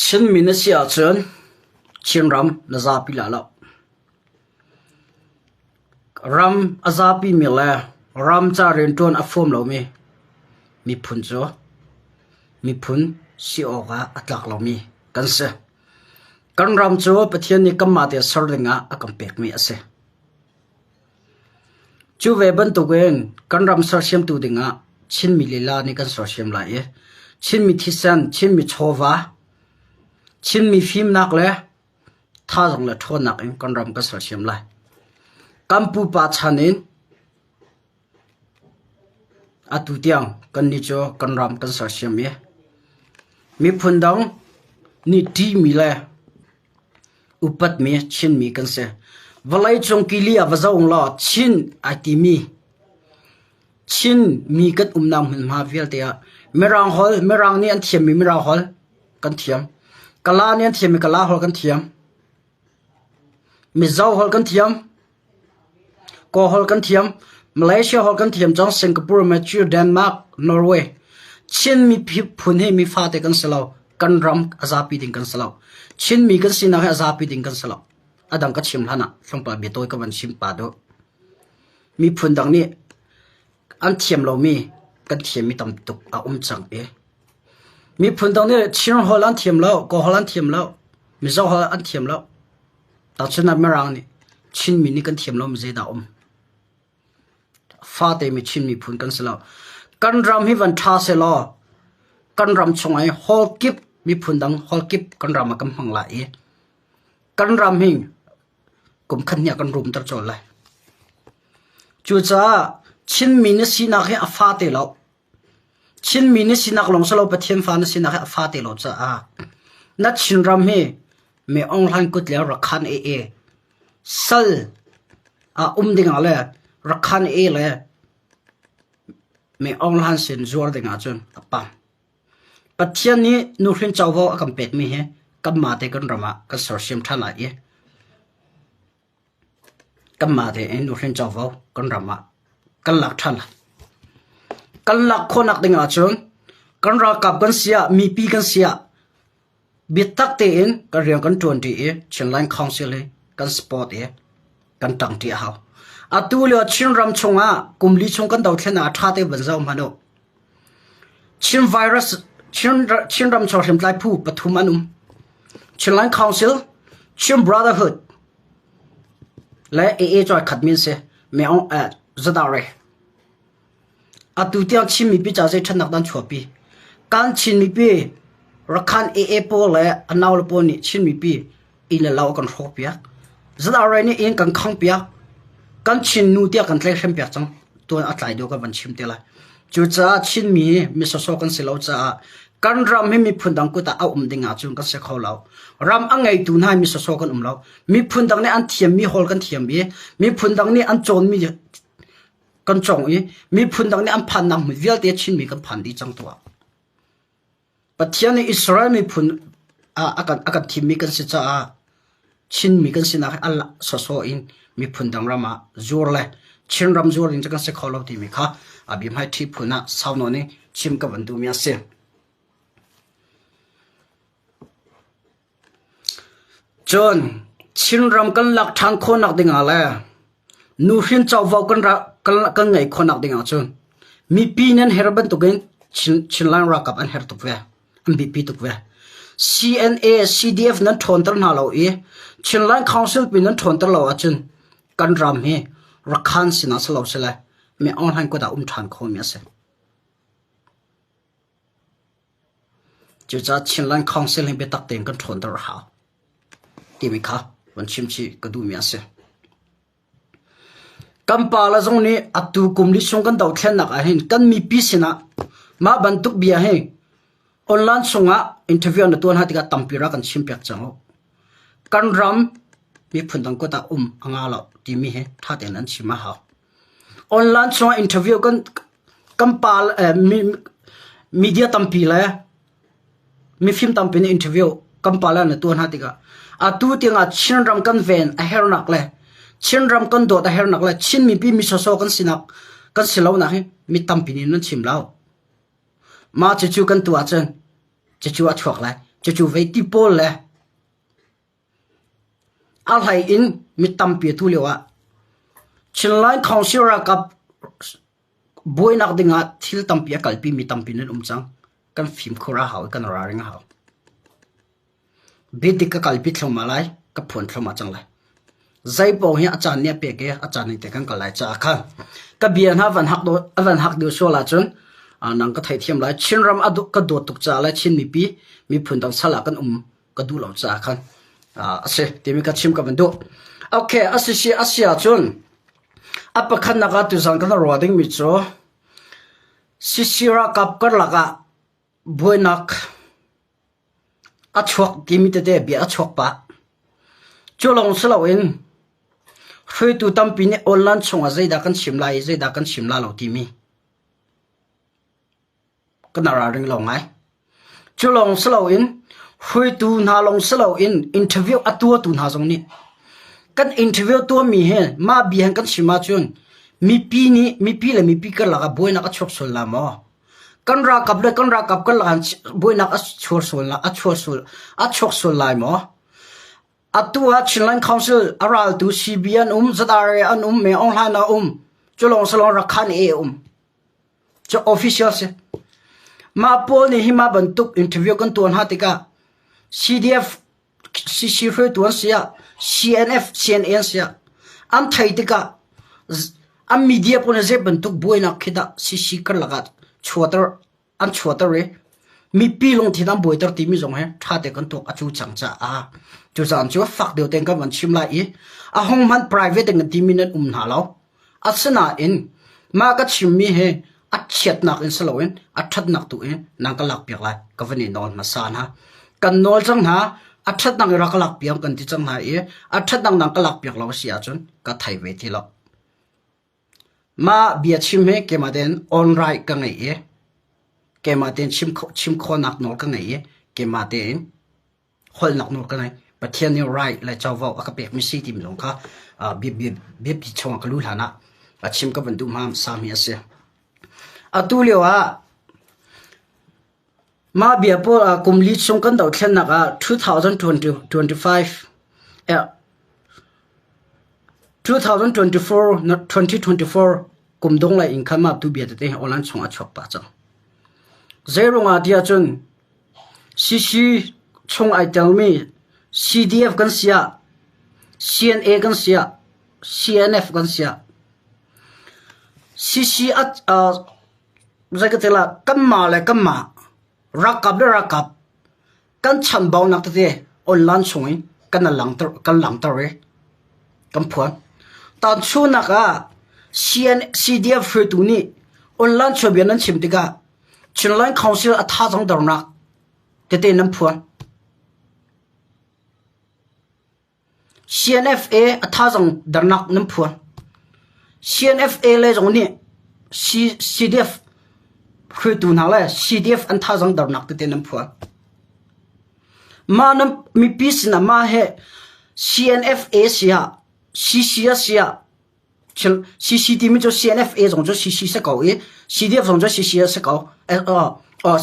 Chinmi na si ahcun Chinram na zapi la lo. Ram a zapimi le ram ca rianṭuan a fuam lomi miphun cu miphun si awkah a tlak lomi kan si. Kan ram cu Pathian nih kanmah te ser dingah a kan pekmi a si. Cu ve bantukin kan ram sersiamtu dingah Chinmi lila nih kan sersiam lai i Chinmi thisen, Chinmi chawva, Chinmi fimnak le thazaang le ṭhawnnak in kan ram kan sersiam lai. Kan pupa chan in atu tiang kannih cu kan ram kan sersiam i miphun dang nih ṭihmi le upatmi Chinmi kan si. Vawleicung kili ah va zoh law Chin ai timi Chin mi kan umnak hmunhma vialte ah Mirang holh, Mirang nih an thiammi Mirang holh kan thiam. Kala nih an thiammi Kala holh kan thiam. Mizo holh kan thiam. Kaw holh kan thiam. Malaysia holh kan thiam cang. Singapore, Malaysia, Denmark, Norway. Chin miphun hi mi fate kan si lo. Kan ram a zapi ding kan si lo. Chinmi kan sinak hi a zapi ding kan si lo. A dang ka chim hlan ah tlawmpal biatawi ka van chim pa duh. Miphun dang nih an thiam lomi kan thiammi tam tuk a um cang i miphun dang nih Chin holh an thiam lo, Kawl holh an thiam lo, Mizo holh an thiam lo. Tahchunhnak Mirang nih Chinmi nih kan thiam lomi zeidah a um? Fate mi Chin miphun kan si lo. Kan ram hi van ṭha sehlaw kan ram chung i hall kip miphun dang hall kip kan ram ah kan hmang lai i kan ram hi kum khat hnih ah kan rumter colh lai. Cucaah Chinmi na sinak hi a fate lo. Chinmi na sinak lawng si lo Pathian fa na sinak hi a fate lo caah na Chinram hi Me Aung Hlaing kut le Rakhan AA sal ah um dingah le Rakhan AA le Me Aung Hlaing sin zuar dingah cun a pam. Pathian nih nuhrin covo a kan pekmi hi kanmah te kan ram ah kan sersiam ṭhan lai i kanmah tein nuhrin covo kan ram ah kan lak ṭhan lai. Kan lak khawhnak ding ahcun kan ralkap kan si ah mipi kan si ah biatak tein kan rian kan ṭuanṭi i Chinland Council hi kan support i kan ṭangṭi a hau. Atu lio Chinram chungah kum li chung kan dothlen ah a ṭha te van zoh hmanh u. Chin virus Chinram chung hriamtlai phu pathum an um. Chinland Council, Chin Brotherhood le AA cuai khat min si. Me zadare. Atu tiang Chin mipi ca zei ṭhatnak dan chuahpi. Kan Chin mipi Rakhan AA pawl le a nau le pawl nih Chin mipi inn le lo a kan hrawkpiak. ZRA nih inn kan khangpiak. Kan Chin nu tiah kan tlaihhrempiak cang. Tuan a tlai deuh ka van chim te lai. Cucaah Chinmi hi mi sawsawh kan si lo caah kan ram hi miphun dang kut ah a um ding ahcun kan si kho lo. Ram a ngeitu hna hi mi sawsawh kan um lo. Miphun dang nih an thiammi hawl kan thiam i miphun dang nih an cawnmi kan cawng i miphun dang nih an phannak hmun vialte Chinmi kan phan dih cang tuah. Pathian nih Israel miphun ah a kan a kan thimmi kan si caah Chinmi kan sinak hi a sawsawh in miphun dang ram ah zuar le Chinram zuar ding cu kan si kho lo timi kha a biahmai ṭhi phun ah sau nawn in chim ka van duhmi a si. Cun Chinram kan lak ṭhan khawhnak dingah le nuhrin covo kan ngeih khawhnak dingah cun mipi nih an herh bantukin Chinland ralkap an herh tuk ve, an biapi tuk ve. CNA, CDF nan ṭhawnter hna lo i Chinland Council pi nan ṭhawnter lo ahcun kan ram hi Rakhan sinah si lo sile mi online kut ah um ṭhan khomi a si. Cucaah Chinland Council hi biatak tein kan ṭhawnter a hau timi kha van chim chih ka duhmi a si. Kan pale zong nih atu kum li chung kan dothlennak ahhin kan mipi sinah mah bantuk bia hi online chungah interview na tuan hna tikah tampi rak kan chimpiak cang u. Kan ram miphun dang kut ah um a nga lo timi hi ṭha tein an chim a hau. Online chungah interview kan kan pa media tampi le mifim tampi nih interview kan pa le na tuah hna tikah atu tiangah Chinram kan ven a hernak le Chinram kan dawt a hernak le Chin mipi mi sawsawh kan sinak kan si lonak hi mi tampi nih nan chim lo. Mah cucu kan tuah ahcun cucu a chuak lai. Cucu vei ti pawl le a hlei in mi tampi atu lio ah Chinland Council ralkap buainak ding ah thil tampi a kalpi mi tampi nan um cang. Kan fimkhur a hau i kan ralring a hau. Biadik ka kalpi thluahmah lai, ka phuan thluahmah cang lai. Zeipaoh hi a caan nih a pek i a caan ning te kan kal lai caah khan ka bia hna van hak a van hak deuh sual ahcun nang ka theithiam lai. Chinram a ka dawt tuk caah le Chin mipi miphun dang sal ah kan um ka duh lo caah khan a si timi ka chim ka van duh. Okay, a si si a si ahcun a pakhatnak ah tuzan kan ruah dingmi cu Sisi ralkap karlak ah buainak a chuak timi tete bia a chuak pah. Cu lawng si loin hruaitu tampi nih online chungah zeidah kan chim lai i zeidah kan chim la lo timi kan ralring lo ngai. Cu lawng si loin hruaitu hna lawng si loin interview a tuahtu hna zong nih kan interview tuahmi hi mah bia hin kan chim ahcun mipi nih mipi le mipi karlak ah buainak a chuak sual la maw? Kan ralkap le kan ralkap karlak ah buainak a chuak sual a chuak sual a chuak sual lai maw? Atu ah Chinland Council a raltu CB an um, ZRA an um, Meng Aung Hlaing a um, cu lawng si lawng Rakhan A um. Cu official si. Mah pawl nih hi mah bantuk interview kan tuah hna tikah CDF CC hruaitu an si ah CNF CNA an si ah an thei tikah an media pawl nih zei bantuk buainak khi dah CC karlak ah chuahter an chuahter i mipi lungthin an buaiter timi zong hi ṭha te kan tuak a cu cang caah cucaah cu fak deuh tein kan van chim lai i a hung hmanh private in kan timi nan um hna lo. Asinain mah ka chimmi hi a chiatnak in si loin a ṭhatnak tu in nan ka lakpiak lai ka van i nawl hmasa hna. Kan nawl cang hna, a ṭhatnak in rak ka lakpiak kan ti cang hna i a ṭhatnak nan ka lakpiak lo a si ahcun ka thei ve ti lo. Mah bia chim hi keimah tein on right ka ngei i keimah tein chim chim khawhnak nawl ka ngei i keimah tein holhnak nawl ka ngei. Pathian nih right le covo a ka pekmi si timi zong kha biapi chungah ka lu hlan ah a chim ka van duh hmasa mi a si. Atu lio ah mah bia pawl ah kum li chung kan dohthlennak ah 2025 2024 2024 kum dong lai in khan mah tu bia tete hi online chung a chuak pah cang. Zeiruang ah tiah cun CC chung ai telmi CDF kan si ah CNA kan si ah CNF kan si ah CC zei ka ti la kanmah le kanmah ralkap le ralkap kan chanbaunak tete online chung in kan langter kan langter i kan phuan. Tanchunak ah CN CDF hruaitu nih online chuabia nan chim tikah Chinland Council a thazaang dornak tete nan phuan. CNFA a thazaang dernak nan phuan. CNFA le zong nih CDF hruaitu hna le CDF an thazaang dernak tete nan phuan. Mah nan mipi sinah mah he CNFA si ah CC si ah CC timi cu CNFA zong cu CC si ko i CDF zong cu CC a si ko.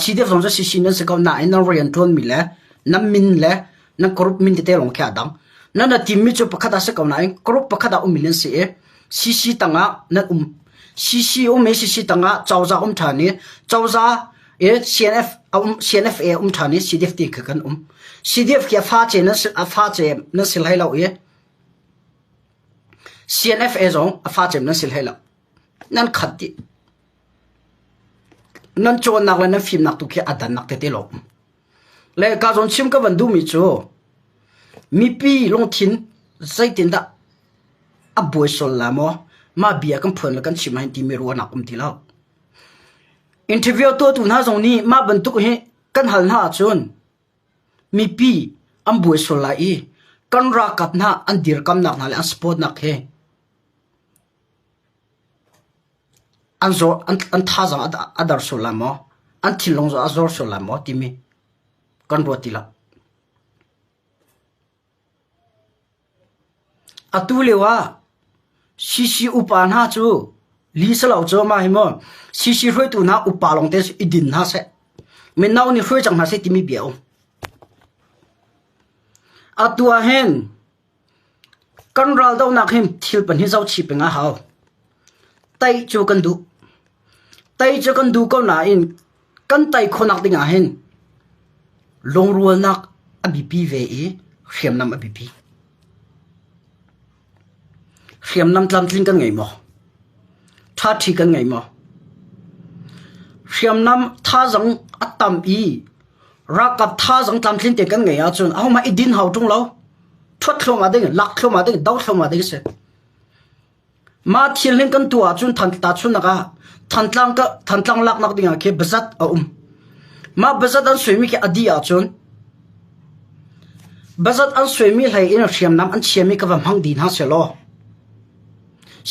CDF zong cu CC nan si ko nain nan rian ṭuanmi le nan min le nan group min tete lawng khi aa dang. Nan a timmi cu pakhat a si ko nain group pakhat ah ummi nan si i CC tangah nan um. CC um i CC tangah cozah um ṭhan i cozah i CNF a um CNFA um ṭhan i CDF ti khi kan um. CDF khi a fa ce nan si a fa ce nan si hlei lo i CNFA zong a fa cem nan si hlei lo. Nan khat dih. Nan cawnnak le nan fimnak tu khi a dannak tete lo. Le ka zawn chim ka van duhmi cu mipi lungthin zeitindah a buai sual la maw mah bia kan phuan le kan chim ahhin timi ruahnak um ti lo. Interview tuahtu hna zong nih mah bantuk hi kan hal hna ahcun Mipi an buai sual lai i kan ralkap hna an dirkamnak hna le an supportnak hi an zor an, an thazaang a dar sual lai maw? An thinlung zong a zor sual lai maw timi kan ruat ti lo. Atu lio ah CC upa hna cu li si lo cu mah hi maw CC hruaitu hna upa lawngte i din hna seh. Mino nih hruai cang hna seh timi bia a um. Atu ah hin kan raldohnak hin thil pahnih zohchih peng a hau. Tei cu kan duh. Tei cu kan duh ko nain kan tei khawhnak ding ah hin lungrualnak a biapi ve i hriamnam a biapi. Hriamnam tlamtling kan ngei maw? Ṭhaṭhi kan ngei maw? Hriamnam thazaang a tam i ralkap thazaang tlamtling te kan ngeih ahcun ahohmanh i din hau ṭung lo. Ṭhuat thluahmah ding, lak thluahmah ding, do thluahmah ding a si. Mah thil hin kan tuah ahcun tahchunhnak ah Thantlang ka Thantlang laknak ding ah khi bazat a um. Mah bazat an suaimi khi a dih ahcun bazat an suaimi hlei in hriamnam an chiami ka va hmang dih hna sehlaw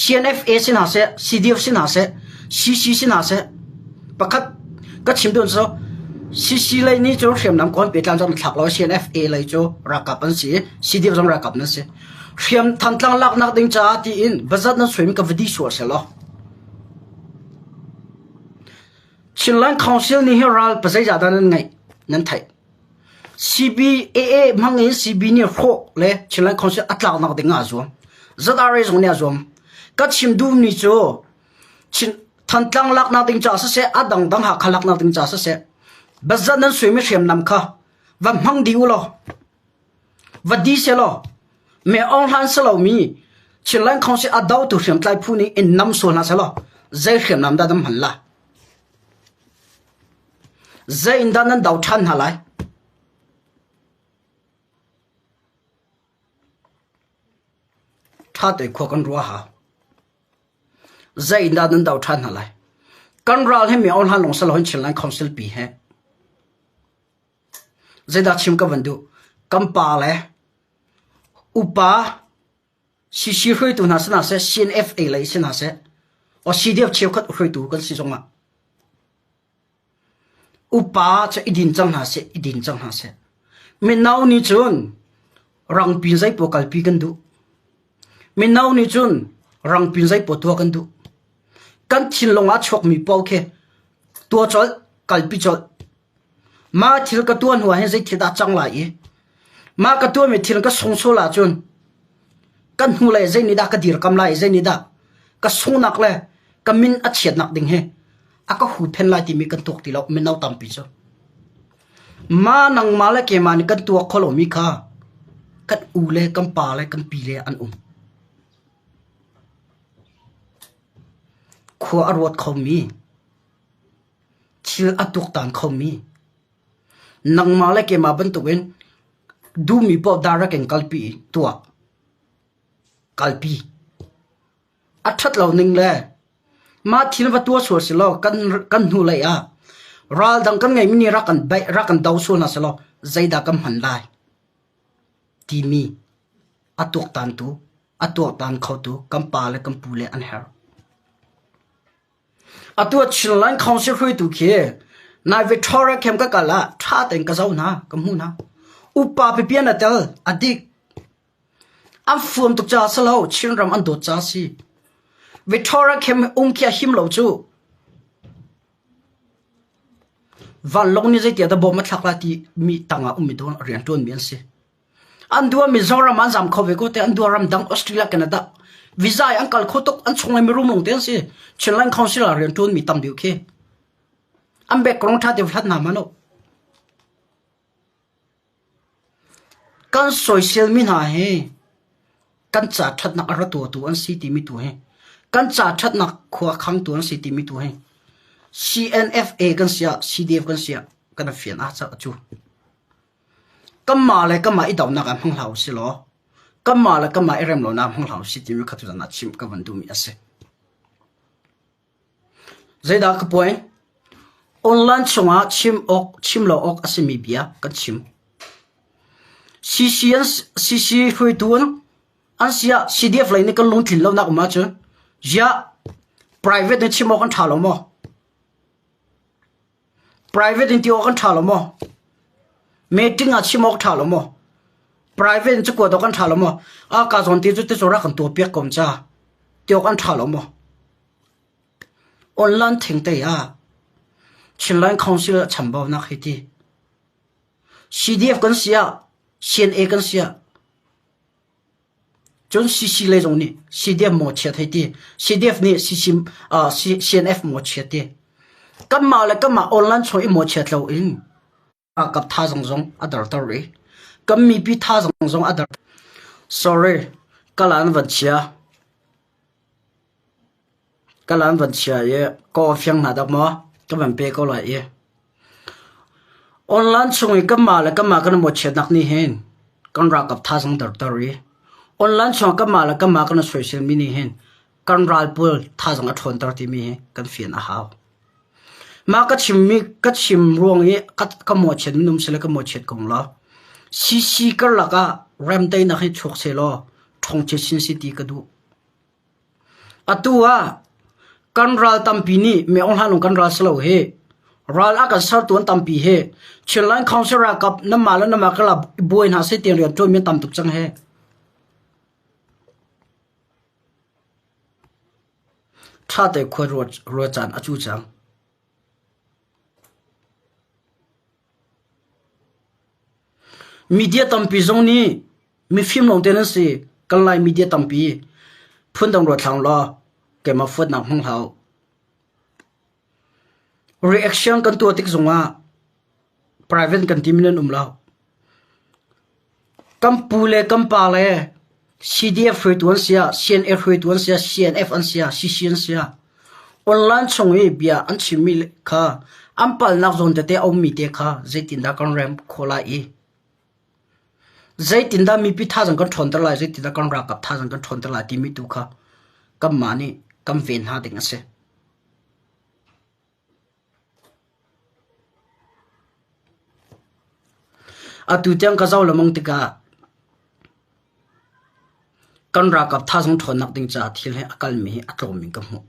CNFA si hna seh, CDF si hna seh, CC si hna seh, pakhat ka chim duh cu CC lei nih cun hriamnam kawl pe tlan zong thlak lo CNFA lei cu ralkap an si, CDF zong ralkap nan si. Hriam Thantlang laknak ding caah tiin bazat nan suaimi ka va dih sual sehlaw Chinland Council nih hi ral pazeizah dah nan ngeih nan theih. CBAA hmang in CB nih hrawh le Chinland Council a tlaknak ding ah a zuam. ZRA zong nih a zuam. Ka chim duhmi cu Chin Thantlang laknak ding caah siseh a dangdang Hakha laknak ding caah siseh bazat nan suaimi hriamnam kha va hmang dih u law Va di sehlaw me Aung Hlan si lomi Chinland Council a dotu hriamtlai phu nih in nam sual hna sehlaw zei hriamnam dah nan hman lai? Zei in dah nan do ṭhan hna lai? Ṭha tein khua kan ruah hau. Zei in dah nan do ṭhan hna lai? Kan ral hi mi Aung Hlan lawng si loin Chinland Council pi he Zeidah chim ka van duh? Kan pa le upa CC hruaitu hna si hna seh, CNFA lei si hna seh, o CDF cheukhat hruaitu kan si zongah upa cu i din cang hna seh, i din cang hna seh. Mino nih cun rangpin zeipaw kalpi kan duh. Mino nih cun rangpin zeipaw tuah kan duh. Kan thinlung ah chuakmi paoh khi tuah colh, kalpi colh. Mah thil ka tuah hnu ah hin zei thil dah cang lai i mah ka tuahmi thil ka sung sual ahcun kan hnulei zei nih dah ka dirkam lai i zei nih dah ka sunghnak le ka min a chiatnak ding hi a ka huhphenh lai timi kan tuak ti lo mino tampi cu. Mah nangmah le keimah nih kan tuak kho lomi kha kan u le kan pa le kan pi le an um. Khua a ruat khomi Thil a tuaktan khomi nangmah le keimah bantukin duhmi paoh direct in kalpi i tuah. Kalpi. A ṭhat lo ning le mah thil va tuah sual si law kan, kan hnulei ah ral dang kan ngeihmi nih rak kan baih, rak kan do sual hna selaw zeidah kan hman lai timi a tuaktantu, a tuaktan khotu kan pa le kan pu le an herh. Atu ah Chinland Council hruaitu khi nai Victoria camp ka kal ah ṭha tein ka zoh hna, ka hmuh hna. Upa pipi an i tel, a dik. An fuam tuk caah si lo, Chinram an dawt caah a si. Victoria camp um khi a him lo cu. Vanlawng nih zeitiah dah bom a thlak lai ti mi tangah ummi dawh rianṭuanmi an si. An dua Mizoram an zam kho ve ko te an dua ram dang Australia Canada visa i an kal kho tuk an chung le mirum lung te an si Chinland Council ah rian ṭuan mi tam deuh khi an background ṭha te hlat hna man kan soisel mi hna hi kan ca ṭhatnak a ra tuahtu an si timi tu hi kan ca ṭhatnak khua khangtu an si timi tu hi CNFA kan si ah CDF kan si ah kan fian ah cu Kanmah le kanmah i donak ah hmang hlah usih law kanmah le kanmah i rem lonak hmang hlah usih timi kha tuzan ah chimh ka van duhmi a si. Zeidah ka puai? Online chungah chim awk, chim lo awk a simi bia kan chim. CC, CC hruaitu an si ah CDF lei nih kan lungtlin lonak um ahcun ziah private nih chim awk an ṭha lo maw? Private in ti awk an ṭha lo maw? Meeting ah chim awk ṭha lo maw? Private in cakuat awk an ṭha lo maw? A ka zawn ti cu ti cu rak kan tuahpiak ko ca ti awk an ṭha lo maw? Online thengte ah Chinland Council a chambaunak hi ti. CDF kan si ah. CNA kan si ah cun CC lei zong nih CDF mawhchiat hei ti. CDF nih CC, uh, CNF mawhchiat ti. Kanmah le kanmah online chung i mawhchiat lo in ralkap thazaang zong a darter i kan mipi thazaang zong a dar. Sorry, kalan van chia. Kalan van chia i ka aw fiang hna dak maw? Ka van pe ko lai i. Online chung i kanmah le kanmah kan i mawhchiatnak nih hin kan ralkap thazaang darter i online chung ah kanmah le kanmah kan i soiselmi nih hin kan ral pawl thazaang a ṭhawnter timi hi kan fian a hau. Mah ka chimmi ka chim ruang i ka, ka mawhchiat minung sile ka mawhchiat kong law CC karlak ah remteinak hi chuak sehlaw ṭhawng chinchin si ti ka duh. Atu ah kan ral tampi nih Myeong Hlan kan ral si lo hi. Ral a kan sertu an tampi hi. Chinland Council ralkap nanmah le nanmah karlak i buai hna seh tiang rian ṭuanmi an tam tuk cang hi. Ṭha te khua ruat caan a cu cang. Media tampi zong nih mifim lawngte nan si. Kan Lai media tampi phundang ruat hlah law keimah fuatnak hmang hlah u. Reaction kan tuah tik zongah private kan timi nan um lo. Kan pu le kan pa le CDF hruaitu an si ah, CNA hruaitu an si ah, CNF an si ah, CC an si ah, online chung i bia an chimmi kha an palnak zawn tete a ummi te kha zeitindah kan rem khawh lai i zeitindah mipi thazaang kan ṭhawnter lai, zeitindah kan ralkap thazaang kan ṭhawnter lai timi tu kha kanmah nih kan ven hna ding a si. Atu tiang ka zoh lengmang tikah kan ralkap thazaang ṭhawnnak ding caah thil hi a kalmi hi a tlawm in ka hmuh.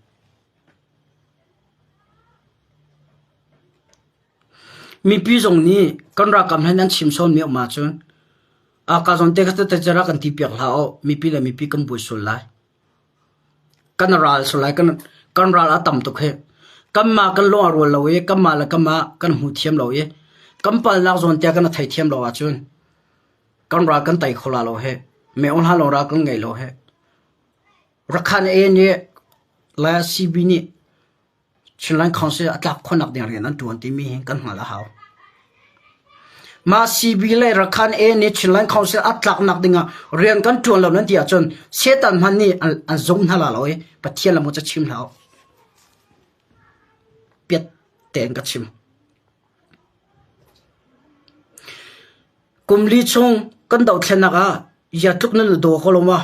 Mipi zong nih kan ralkap hna nan chim sawnmi a um ahcun ka zawn te kha te rak kan ti piak hlah u, mipi le mipi kan buai sual lai. Kan ral sual lai, kan, kan ral a tam tuk hi. Kanmah kan lung a rual lo i kanmah le kanmah kan hmu thiam lo i kan palnak zawn tiah kan thei thiam lo ahcun kan ral kan tei kho la lo hi. Me ong hla lo ral kan ngei lo hi. Rakhan A nih le CB nih Chinland Council a tlak khawhnak ding rian an ṭuan timi hi kan hngalh a hau. Mah CB le Rakhan A nih Chinland Council a tlaknak dingah rian kan ṭuan lo nan ti ahcun Satan hmanh nih an, an zum hna la lo i Pathian le maw ca chim hlah u. Piat tein ka chim. Kum li chung kan dohthlennak ah ya tluk nan daw ko lo ma?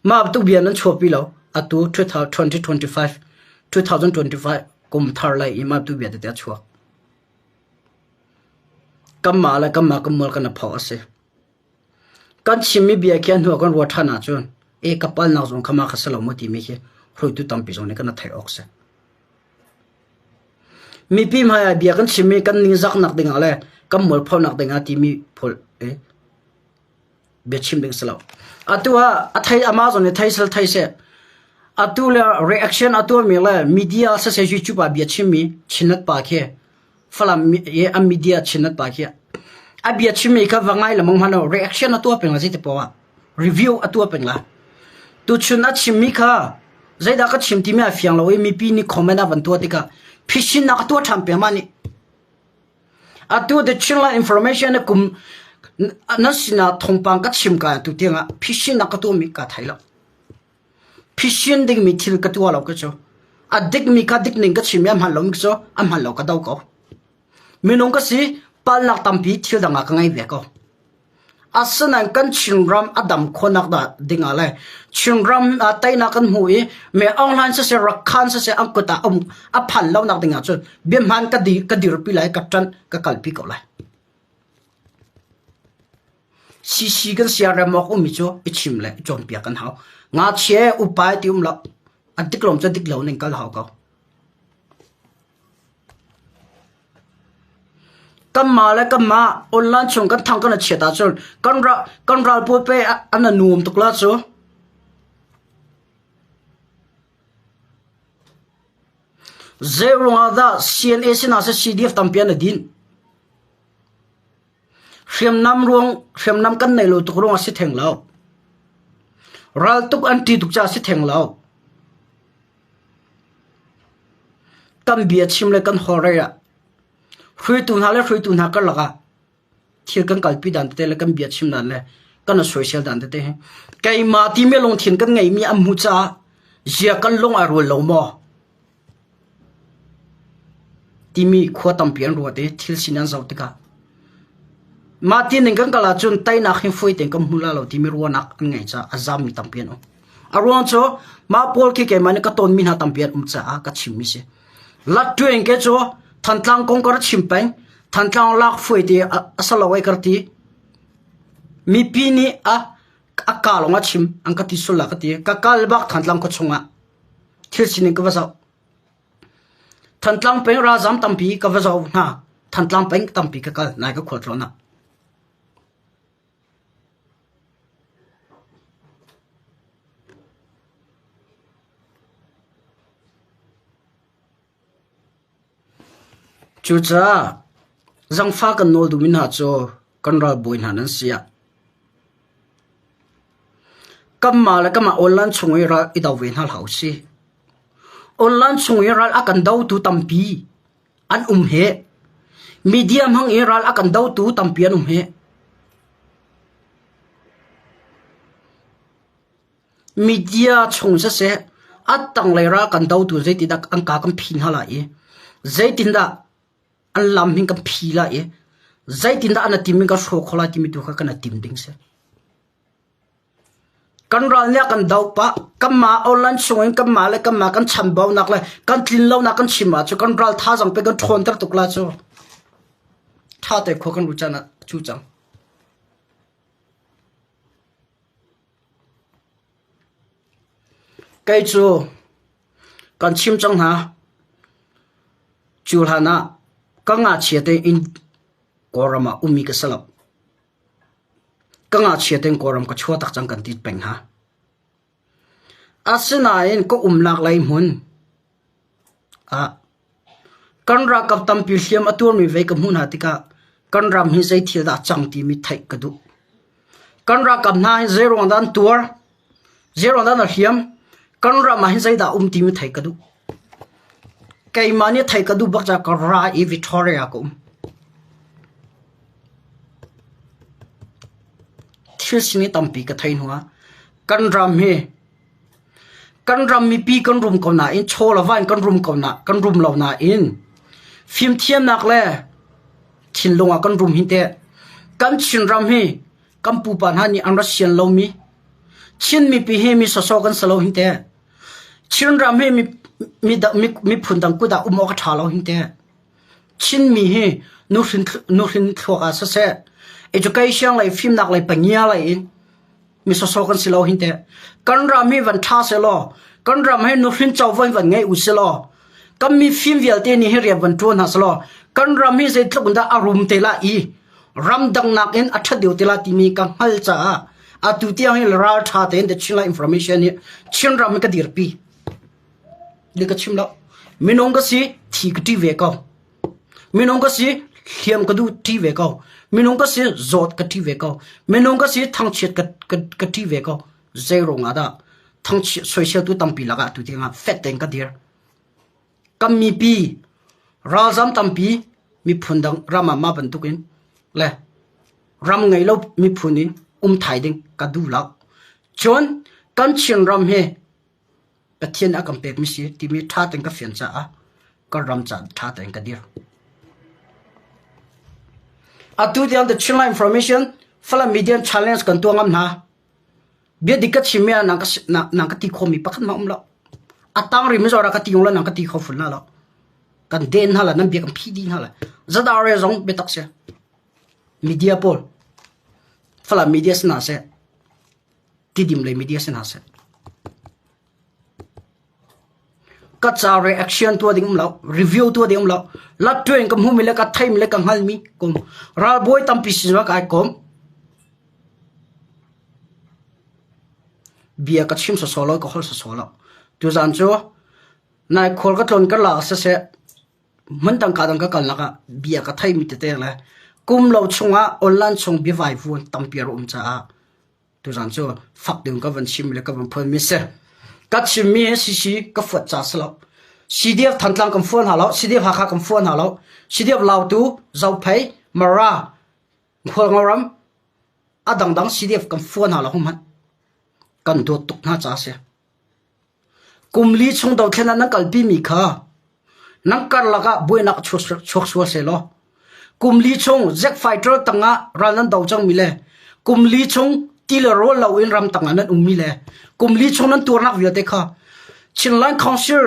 Mah bantuk bia nan chuahpi lo. Atu 2025, 2025 kum thar lai i mah bantuk bia tete a chuak. Kanmah le kanmah kan mual kan i pho a si. Kan chimmi bia khi a hnu ah kan ruah ṭhan ahcun e ka palnak zong kha mah kha si lo maw timi khi hruaitu tampi zong nih kan theih awk si. Mipi hmai ah bia kan chimmi kan ningzaknak dingah le kan mualphonak dingah timi phul eh, biachim ding si lo. Atu ah a thei Amazon nih thei sel thei seh. Atu le reaction a tuahmi le media siseh YouTube ah bia chimmi Chinnet pa khi Falam i a media Chinnet pa khi a bia chimmi kha va ngai lemang hmanh reaction a tuah peng la zeiti poah ah review a tuah peng la. Tuchun a chimmi kha zeidah ka chim timi a fiang lo i mipi nih comment a van tuah tikah phisinnak a tuah ṭhan peng mah nih. Atu the Chinland Information na kum na sinah thawngpang ka chim ka atu tiangah phisin na ka tuahmi ka thei lo. Phisin dingmi thil ka tuah lo ka cu. A dikmi ka dik ning ka chim i a hman lomi cu a hman lo ka do ko. Minung ka si palnak tampi thil dang ah ka ngei ve ko. Asinain kan Chinram a dam khawhnak dah dingah le Chinram ah teinak kan hmu i Me Aung Hlaing siseh Rakhan siseh an kut ah um a phan lonak dingah cun biahmaan ka di ka dirpi lai ka ṭanh ka kalpi ko lai. CC kan siarem awk ummi cu i chim le i cawnpiak kan hau. Ngakchia upa ti um lo. An dik lom cu dik lo ning kal hau ko. Kanmah le kanmah online chung kan thang kan i chiat ahcun kan ra kan ral pawl pe an a nuam tuk la cu. Zei ruangah dah CNA sinah seh CDF tampi an i dinh? Hriamnam ruang hriamnam kan nei lo tuk ruang a si theng lo. Raltuk an ṭih tuk caah a si theng lo. Kan bia chim le kan holhrei ah hruaitu hna le hruaitu hna karlak ah thil kan kalpi dan tete le kan bia chim dan le kan i soisel dan tete hi keimah timi lungthin kan ngeihmi an hmuh caah zia kan lung ai rual lo maw timi khua tampi an ruat i thil sin an zoh tikah mah ti ning kan kal ahcun teinak hi fawi tein kan hmu la lo timi ruahnak an ngeih caah a zammi tampi an um. A ruang cu mah pawl khi keimah nih ka tonmi hna tampi an um caah ka chimmi si. Lattuin ke cu Thantlang kong ka ra chim peng. Thantlang lak fuai ti a sa lo ai ka ti. Mipi nih a a ka lawng a chim an ka ti sul la ka ti. Ka kal bak Thantlang khua chungah thil sining ka va zoh. Thantlang peng ralzam tampi ka va zoh hna. Thantlang peng tampi ka kal nai ka khualtlawn ah. Cucaah zangfah kan nawl duhmi hna cu kan ralbawi hna nan si ah kanmah le kanmah online chung i ral i do ve hna hlah usih. Online chung i ral a kan dotu tampi an um hih. Media hmang i ral a kan dotu tampi an um hih. Media chung siseh a tanglei ral kan dotu zeitindah an ka kan phi hna lai i zeitindah an lam hin kan phi lai i zeitindah an i tim in kan hrawh khawh lai timi tu kha kan i tim ding si. Kan ral nih a kan doh pah. Kanmah online chungin kanmah le kanmah kan chambaunak le kan tlinlonak kan chim ahcun kan ral thazaang pe kan ṭhawnter tuk la cu. Ṭha te khua kan ru caan ah cu cang. Kei cu kan chim cang hna. Cu hlan ah ka ngakchia tein Kawlram ah ummi ka si lo. Ka ngakchia tein Kawlram ka chuah tak cang kan ti peng hna. Asinain ka umnak lei hmun ah kan ralkap tampi hliam a tuarmi vei ka hmuh hna tikah kan ram hi zei thil dah a cang timi theih ka duh. Kan ralkap hna hi zei ruang dah an tuar, zei ruang dah an hliam, kan ram ah hin zeidah a um timi theih ka duh. Keimah nih theih ka duh bak caah ka ra i Victoria ka um. Thil sining tampi ka thei hnuah kan ram hi kan ram mipi kan rum ko nain chaw le va in kan rum ko na kan rum lo nain fimthiamnak le thinlung ah kan rum hin teh kan Chinram hi kan pupa hna nih an rak sian lomi Chin mipi hi mi sawsawh kan si lo hin teh Chinram hi mi mi miphun dang kut ah um awk a ṭha lo hin teh Chinmi hi nuhrin thluak ah siseh, education lei fimnak lei pangia lei in mi sawsawh kan si lo hin teh. Kan ram hi van ṭha sehlaw, kan ram hi nuhrin covo in van ngei u silaw, kan mi fim vialte nih hi rian van ṭuan hna selaw, kan ram hi zeitluk in dah a rum te la i ramdang nakin a ṭhat deuh te la timi ka hngal caah atu tiang hi ral ṭha tein the Chinland information hi Chinram hi ka dirpi. Ni ka chim lo. Minung ka si, thi ka ṭi ve ko. Minung ka si, hliam ka duh ṭi ve ko. Minung ka si, zawt ka ṭi ve ko. Minung ka si, thangchiat ka, ka, ka ṭi ve ko. Zei ruang ah dah thangchiat soiseltu tampi lakah tu tiangah fet tein ka dir. Kan mipi ralzam tampi miphun dang ram ah mah bantukin le ram ngei lo miphun in um thai ding ka duh lo. Cun kan Chinram hi Pathian a kan pekmi si timi ṭha tein ka fian caah ka ram caah ṭha tein ka dir. Atu tiang The Chinland Information Falam Media Challenge kan tuah ngam hna. Bia dik ka chim mi ah nang ka nang ka ti khomi pakhat ma um lo. A tang ri mi zora ka ti lo nang ka ti kho ful na lo. Kan den hna la nan bia kan phi di hna la. Zadare zong biatak se. Media pawl Falam media sina se. Tidim lei media si hna seh. Ka ca reaction tuah ding um lo, review tuah ding um lo. Lattuin ka hmumi le ka theimi le ka hngalmi kum ralbawi tampi sin ka ai kom. Bia ka chim sawsawh lo, ka holh sawsawh lo. Tuzan cu nai khual ka tlon ka lak siseh hmun dang ka dang ka kal lakah bia ka theimi tete le Kum lo chungah online chung biavai vuan tampi a um caah tuzan cu fak ding ka van chim le ka van phuan mi si. Ka chimmi hi CC ka fuat ca si lo. CDF Thantlang kan fuan hna lo, CDF Hakha kan fuan hna lo, CDF Lautu, Zophei, Mara, Khualngoram, a dangdang CDF kan fuan hna lo hman. Kan dawt tuk hna ca si. Kum li chung dothlen ah nan kalpimi kha nan karlak ah buainak chuak sual sehlaw kum li chung Zack fighter tangah ral nan do cangmi le kum li chung ti le rawl loin ram tangah nan ummi le kum li chung nan tuarnak vialte kha Chinland Council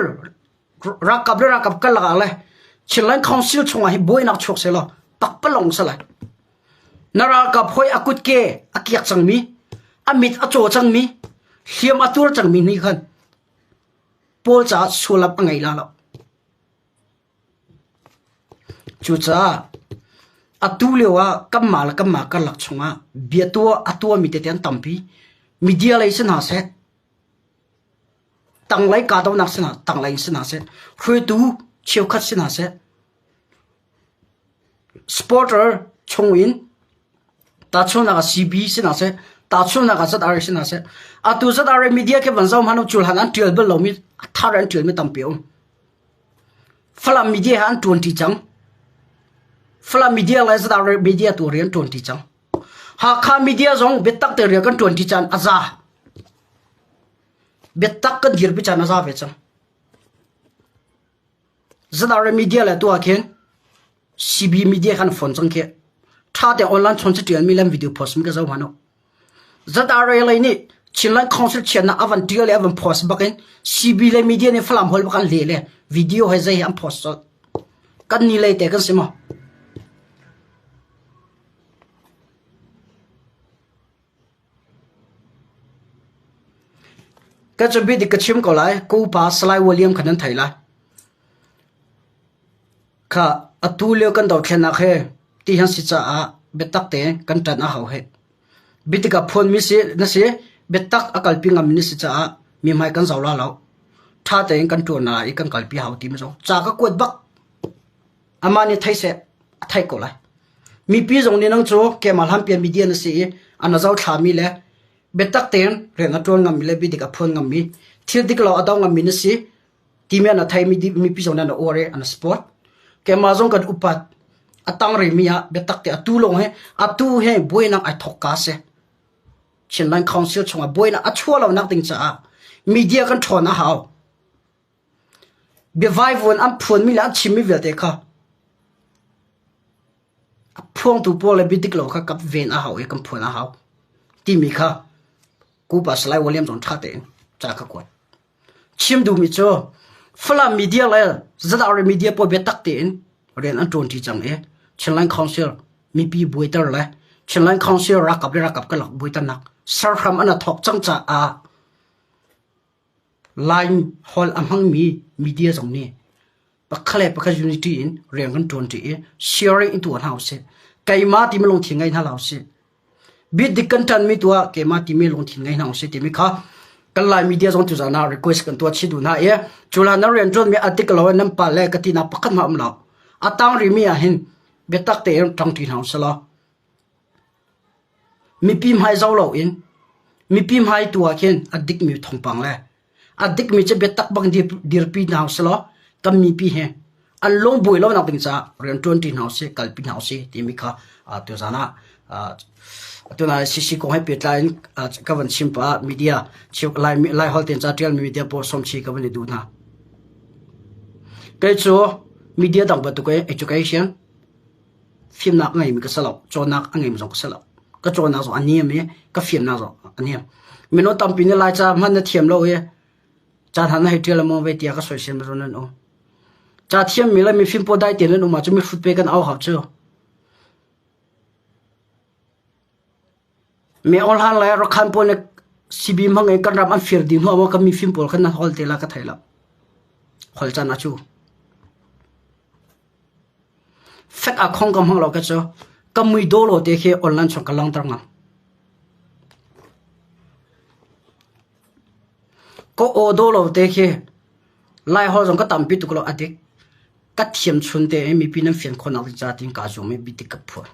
ralkap le ralkap karlak ah le Chinland Council chungah hi buainak chuak sehlaw takpalong si lai. Na ralkap hawi a kutke a kiak cangmi, a mit a caw cangmi, hliam a tuar cangmi nih khan Paul caah sullam a ngei la lo. Cucaah atu lio ah kanmah le kanmah karlak chungah bia tuah a tuahmi tete an tampi. Media lei si hna seh, tanglei kahdohnak si hna, tanglei in si hna seh, hruaitu cheukhat si hna seh, Supporter chungin tahchunhnak ah CB si hna seh, tahchunhnak ah ZRA si hna seh, atu ZRA media khi van zoh hmanh u culhan an ṭial bal lomi a thar an ṭialmi tampi a um. Falam media he an ṭuanṭi cang. Falam media le ZRA media tu rian ṭuanṭi cang. Hakha media zong biatak te rian kan ṭuanṭi caan a za. Biatak kan dirpi caan a za ve cang. ZRA media le tu ah khin CB media khan phone cang khi. Tha te online chon tial mi lam video post mi ka zo hmano. ZRA lei nih Chinland Council chiatnak avan tial le avan post bakin CB le media nih Falam hol bak an le le video he zei an post col. Kan ni lei te kan si mo. Ka cu dik ka chim ko lai. Ka upa Salai William kha nan thei lai. Kha atu lio kan dothlennak he ti han si caah biatak tein kan ṭan a hau he. Bitik ah phuanmi si na si biatak a kalpi ngam na si caah mi hmai kan zau la lo. Ṭha tein kan ṭuan na i kan kalpi hau timi zong ca ka kuat bak. Amah nih thei seh a theih ko lai. Mipi zong nih nang cu keimah hlanpian media na si i an a zohthlami le biatak tein rian a ṭuan ngammi le biadik a phuan ngammi thil dik lo a do ngammi na si timi an a theimi mipi zong nih an a uar i an a support. Keimah zong kan upat a tang rihmi ah biatak te atu lawng hi atu hi buainak ai thawk ka si. Chinland Council chungah buainak a chuah lonak ding caah media kan ṭhawn a hau. Biavaivuan an phuanmi le an chimmi vialte kha a phuangtu pawl le biadik lo kha kap ven a hau i kan phuan a hau timi kha Kupa Salai William zong ṭha tein ca ka kuat. Chim duhmi cu Falam media le ZRA media pawl biatak tein rian an ṭuanṭi cang i Chinland Council mipi buaiter le Chinland Council ralkap le ralkap karlak buaiternak serhram an a thawk cang caah Lai holh a hmangmi media zong nih pakhat le pakhat unity in rian kan ṭuanṭi i sharing in tuah hna usih. Keimah timi lungthin ngei hna hlah usih. Bit dik kan ṭanmi tu ah keimah timi lungthin ngei hna usih timi kha kan Lai media zong tuzaan ah request kan tuah chih duh hna i cuhlan nan rianṭuanmi a dik lo i nan pal le ka tinak pakhat hmanh a um lo. A tang rihmi ah hin biatak tein ṭangṭi hna usih law Mipi hmai zoh loin mipi hmai tu ah khin a dikmi thawngpang le a dikmi cu biatak bang dirpi hna usilaw kan mipi he an lung buai lonak ding caah rianṭuanṭi hna usih, kalpi hna usih timi kha tuzaan ah tuna CC kong he pehtlai in ka van chim pah ah media Laiholh tein ca ṭialmi media pawl sawmchih ka van i duh hna. Kei cu media dang bantuk in education Fimnak a ngeimi ka si lo. Cawnnak a ngeimi zong ka si lo. Ka cawnnak zong a niam i ka fimnak zong a niam. Mino tampi nih Laica hmanh na thiam lo i ca hna na hei ṭial maw vei tiah ka soisel ma nan um. Ca thiammi le mifim pawl dai tein nan um ahcun mihrut pe kan au hau cu. Me ol han le Rakhan pawl nih CB hmang in kan ram an fir dih hnu ah kan mifim pawl khan nan hol te la ka thei lo. Hol caan ah cu. Fek ah khong ka hmang lo ka cu ka mui daw lo te khi online chung ka langhter ngam. Ka aw daw lo te khi Laiholh zong ka tampi tuk lo a dik. Ka thiam chun te i mipi nan fian khawhnak ding ca tiin kaa zuam i biadik ka phuan.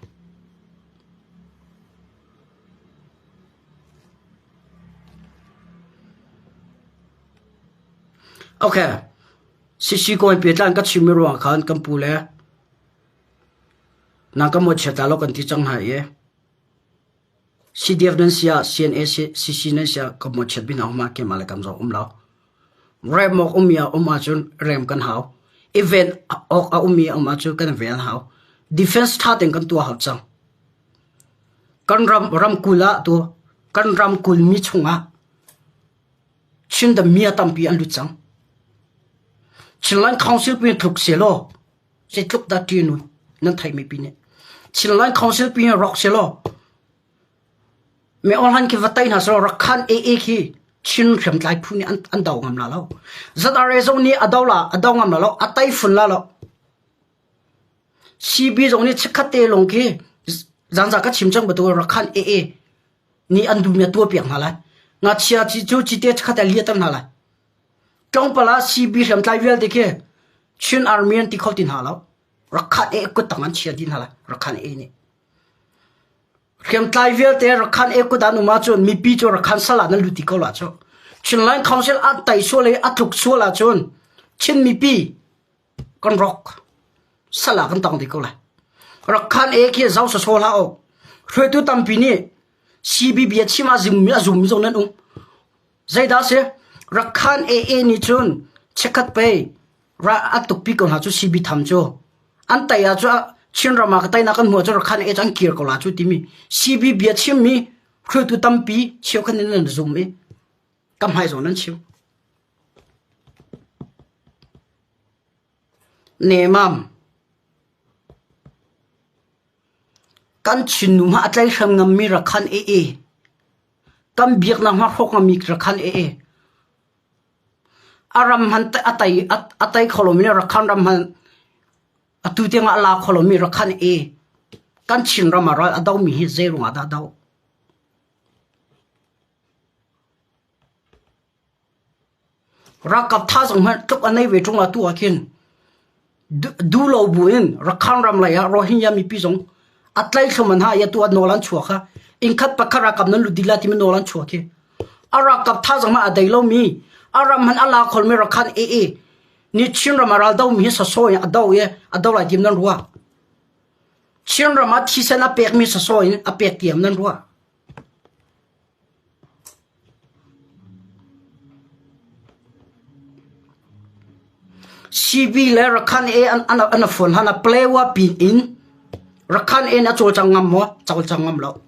Okay. Sisi kawi petlan ka chim mi ruang khan kan pu le nang ka mo chia ta lo kan ti cang hna i CDF nan sia CNA CC nan sia ka mo chiat bin hau ma ke ma le kam zong um lo. Rem awk ummi a um ahcun rem kan hau. I ven awk a ummi a um ahcun kan ven hau. Defense ṭha tein kan tuah hau cang. Kan ram ramkulh ah tu kan ramkulh mi chungah Chin dam mi a tampi an lut cang. Chinland Council pi tluk selaw zeitluk dah ṭih nun nan theihmi pi nih. Chinland Council pi rock selaw Me Aung Hlaing khi va tei hna selaw Rakhan AA khi Chin hriamtlai phu nih an, an do ngam la lo. ZRA zong nih a do la, a do ngam la lo, a tei fun la lo. CB zong nih chikkhat te lawng khi zanza ka chim cang betu Rakhan AA nih an duhmi a tuah piak hna lai. Ngakchia cu cite chikkhat a liater hna lai. Tlawmpal ah CB hriamtlai vialte khi Chin Army an ti kho ti hna lo. Rakhan AA kuttang an chia dih hna lai. Rakhan AA nih. Hriamtlai vialte Rakhan e kut an um ahcun mipi cu Rakhan sal ah nan lut ti ko la cu. Chinland Council a tai sual i a tluk sual ahcun Chin mipi kan rawk sal ah kan tang ti ko lai. Rakhan e khi zau sasaw hlah awk. Hruaitu tampi nih CBB a chim a zummi a zummi zong nan um. Zeidah si? Rakhan AA nih cun chikkhat pei ra a tukpi ko hna cu CB tham cu. An tai ah cu Chinram ah ka teinak kan hmuh ahcun Rakhan AA cu an kir ko la cu timi CB bia chimmi hruaitu tampi cheukhat nih nan zum i ka hmai zong nan chim. Nemam kan Chin nu hmah a tlaihhrem ngammi Rakhan AA Kan biaknak hma hrawk ngami Rakhan ee. A ram hman a tei a tei kho lomi le Rakhan ram hman atu tiang ah a la kho lomi Rakhan ee. Kan Chin ram ah ral a domi hi zei ruangah dah a doh? Ralkap thazaang hmanh tluk a nei ve ṭung atu ah khin duh lo buin Rakhine ram lei ah Rohingya mipi zong a tlaihhlum an ha i atu ah nawl an chuak kha innkhat pakhat ralkap nan lut dih lai timi nawl an chuak khi a ralkap thazaang hmanh a dei lomi a ram hmanh a la kholmi Rakhine AA nih Chin ram ah ral domi hi sasaw in a do i a do lai tim nan ruah. Chin ram ah thisen a pekmi sasaw in a pek tiam nan ruah. CB le Rakhan e an an an phone hana plewa pin in Rakhan e na cawlcang ngam maw cawlcang ngam lo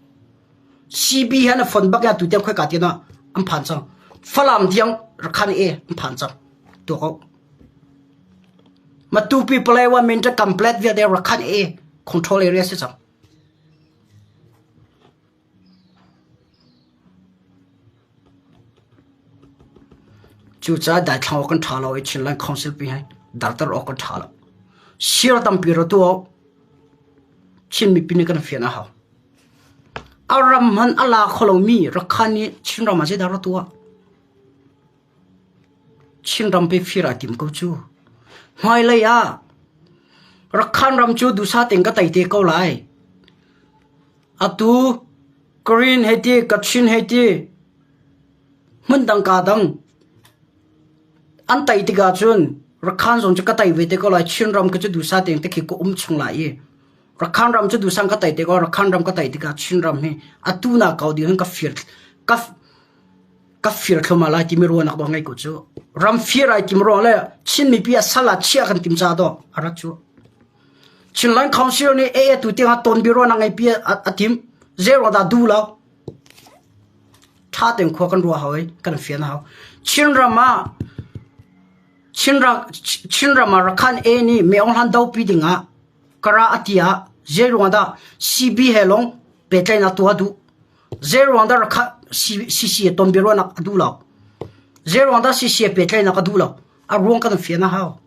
CB han a phone bak ya tu tiang khoi ka ti na an phan cang Falam tiang Rakhan e an phan cang tu ko Matupi plewa min ta complete via de Rakhan e control area si cang Cucaah daithlang awk kan ṭha lo i Chinland Council pi hi darter awk kan ṭha lo. Sir tampi ra tu awk Chin mipi nih kan fian a hau. A ram hman a la kho lomi Rakhan nih Chinram ah zeidah ra tuah? Chinram pe fir aa tim ko cu. Hmailei ah Rakhan ram cu duhsah tein ka tei te ko lai. Atu Karen hei ti, Kachin hei ti, hmundang kaa dang an tei tikah cun Rakhan zong cu ka tei ve te ko lai. Chinram ka cu duhsah tein tikhi ka um chung lai i Rakhan ram cu duhsah ka tei te ko. Rakhan ram ka tei tikah Chinram hi atu na kau ding hin ka fir ka ka fir thluma lai timi ruahnak dawh ngei ko cu. Ram fir ai tim ruang le Chin mipi a sal ah chiah kan tim ca dawh a rat cu. Chinland Council nih AA tu tiang ah ton biro na ngei pi a tim. Zero dah du lo. Tha tein khua kan ruah hau i kan fian hau. Chinram ah Chinram Chinram ah Rakhan A nih Me Aung Hlan do pi ding ah kara atia zeiruang dah CB he long pehtlaihnak tuah duh. Zeiruang dah Rakhan CC ton biro nak a duh lo. Zeiruang dah CC pehtlaihnak a duh lo. A ruang kan fian a hau.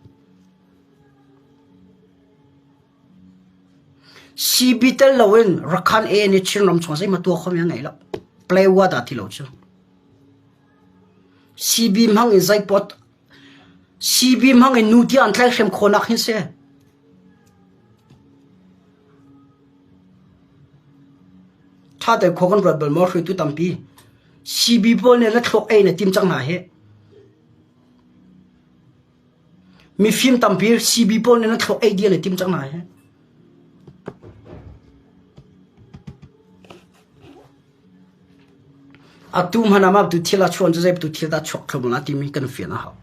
CB tel loin Rakhan A nih Chinram chung zeihmanh tuah khomi an ngei lo. Playwa dah ti lo cu. CB hmang in zeipawt CB hmang in nu tiah an tlaihhrem khawhnak hin si. Ṭha tein khua kan ruat bal maw hruaitu tampi. CB pawl nih na thluak ei na tim cang hna hi. Mifim tampi CB pawl nih nan thluak ei dih an i tim cang hna hi. Atu hmanh ah mah tu thil a chuan cu zei tu thil dah chuak thlum la timi kan fian a hau.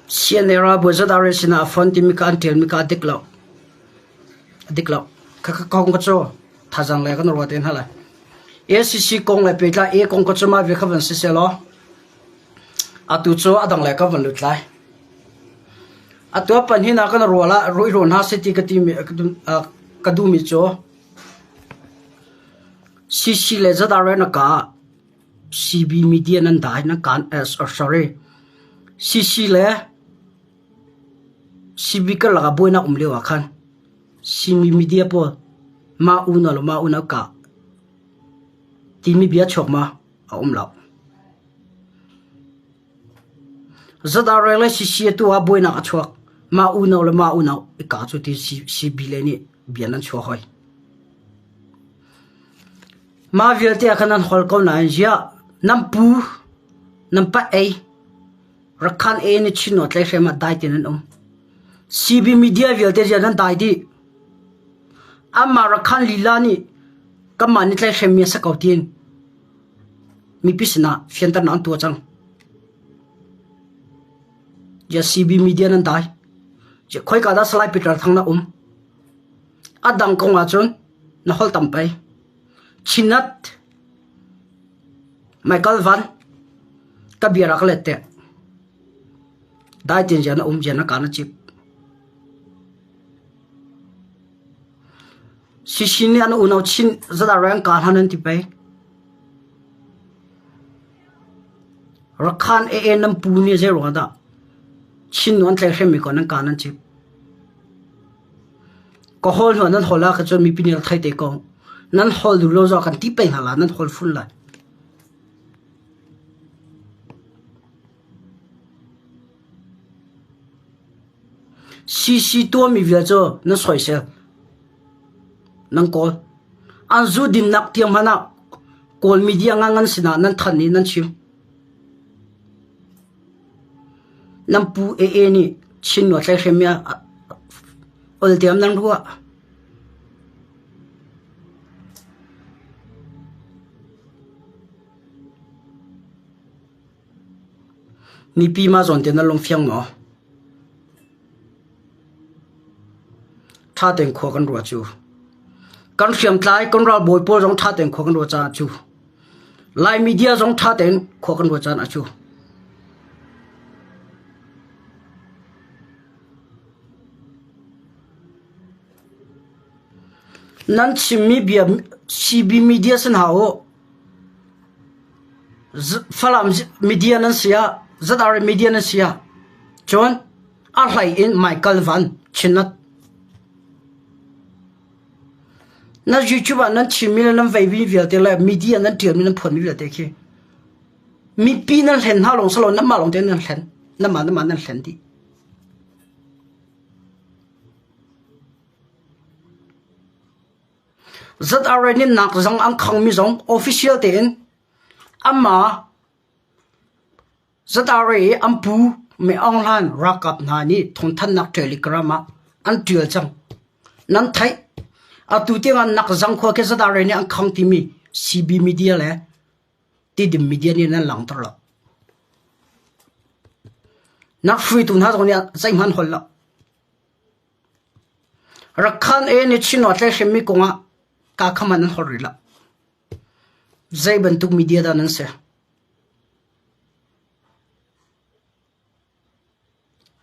CNA ralbawi ZRA sinah a fon timi kha an ṭialmi kha a dik lo. A dik lo. Khakha kong ka cu thazaang le kan ruat te hna lai. ACC kong le pehtlai A kong ka cu mah ve kha van si seh law atu cu a dang le ka van lut lai. Atu a pan hin ah kan rual ah ruih rual hna seh ti ka timi ka duhmi cu CC le ZRA na ka ah CB media nan dai nan kan sorry CC le CB karlak ah buainak um lio ah khan CB media pawl mah unau le mah unau kah timi bia chuak ma a um lo. ZRA le CC tu ah buainak a chuak mah unau le mah unau i kah cu ti CB le nih bia nan chuah hoi. Mah vialte ah khan nan hol ko nain ziah nan pu nan pa ei Rakhan e ni chin naw tlaihrem ah dai tein an um. CB media vialte ziah nan dai dih. Amah Rakhan lila nih kanmah nih tlaihrem mi a si ko tiin mipi sinah fianternak an tuah cang. Ziah CB media nan dai. Ziah khoika dah Salai Peter Thang na um. A dang kong ahcun na holh tam pei. Chinat Michael Van ka bia rak let teh. Dai tin zian na um zian na ka na chip. Sishin nih an unau chin zada reng ka hlan an ti pei. Rakhan AA nan pu nih zei ruang dah Chin nu an tlai hrem mi ko nan ka nan chip. Ka hawl hnu ah nan hawl ah khan cun mipi nih rak thei te ko. Nan hawl duh lo zong ah kan ti peng hna la nan hawl fun lai. CC tuahmi vial cu nan soisel. Nan kawl. An zu dinnak tiang hmanh ah Kawl media ngangngan sinah nan thanh i nan chim. Nan pu AA nih Chin nu a tlaihhrem i oltiam nan ruah. Mipi mah zawn te nan lungfiang maw? Ṭha tein khua kan ruah cu. Kan hriamtlai kan ralbawi pawl zong ṭha tein khua kan ruah caah cu. Lai media zong ṭha tein khua kan ruah caan a cu. Nan chimmi bia CB media sin hau u. Falam media nan si ah, ZRA media nan si ah, cun a hlei in Michael Van Chinat. Na YouTube ah nan chimmi le nan veimi vialte le media nan ṭialmi nan phuanmi vialte khi mipi nan hlen hna lawng si lo nanmah lawng te nan hlen. Nanmah nanmah nan hlen dih. ZRA nih nak zong an khangmi zong official tein amah ZRA i an pu Me Aung Hlaing ralkap hna nih thawngthanhnak telegram ah an ṭial cang. Nan theih. Atu tiangah nak zang khua khi ZRA nih an khang timi CB media le Tidim media nih nan langhter lo. Nak hruaitu hna zong nih zeihmanh holh lo. Rakhan e nih Chin tlaihremmi kongah kaa kham an holh rih lo. Zei bantuk media dah nan si?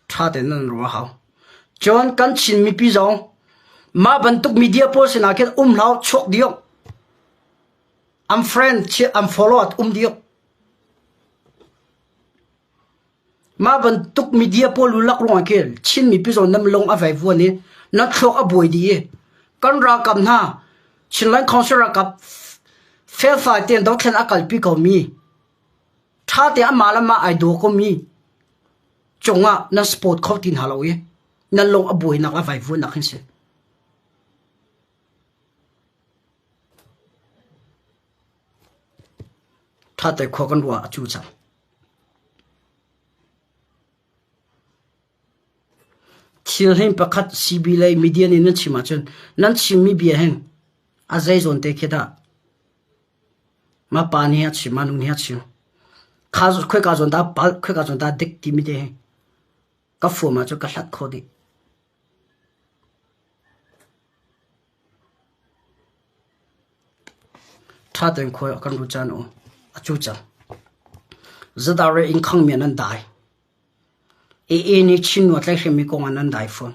Ṭha tein nan ruah hau. Cun kan Chin mipi zong mah bantuk media pawl sinah khin um hlah chuak dih. An friend, an follow um dih. Mah bantuk media pawl lulak ruangah khin Chin mipi zawn nan lung a vaivuan i nan thluak a buai dih i kan ralkap hna Chinland Council ralkap felfai tein dothlen a kalpi komi ṭha tein amah le amah ai daw komi cungah nan support kho ti hna lo i nan lung a buainak a vaivuannak hin si. Ṭhate khua kan ruah a cu cang. Thil hin pakhat CB lei media nih nan chim ahcun nan chimmi bia hin a zei zawn te khi dah ma pa nih a chim, ma nu nih a chim. Kha khoika zawn dah palh, khoika zawn dah dik timi te hi ka fuam ahcun ka hlat kho dih. Ṭha tein khua kan ru caan u. A cu cang. Zadar in khang mi nan dai. AA nih Chin nu a tlaihhremmi kong ah nan dai fawn.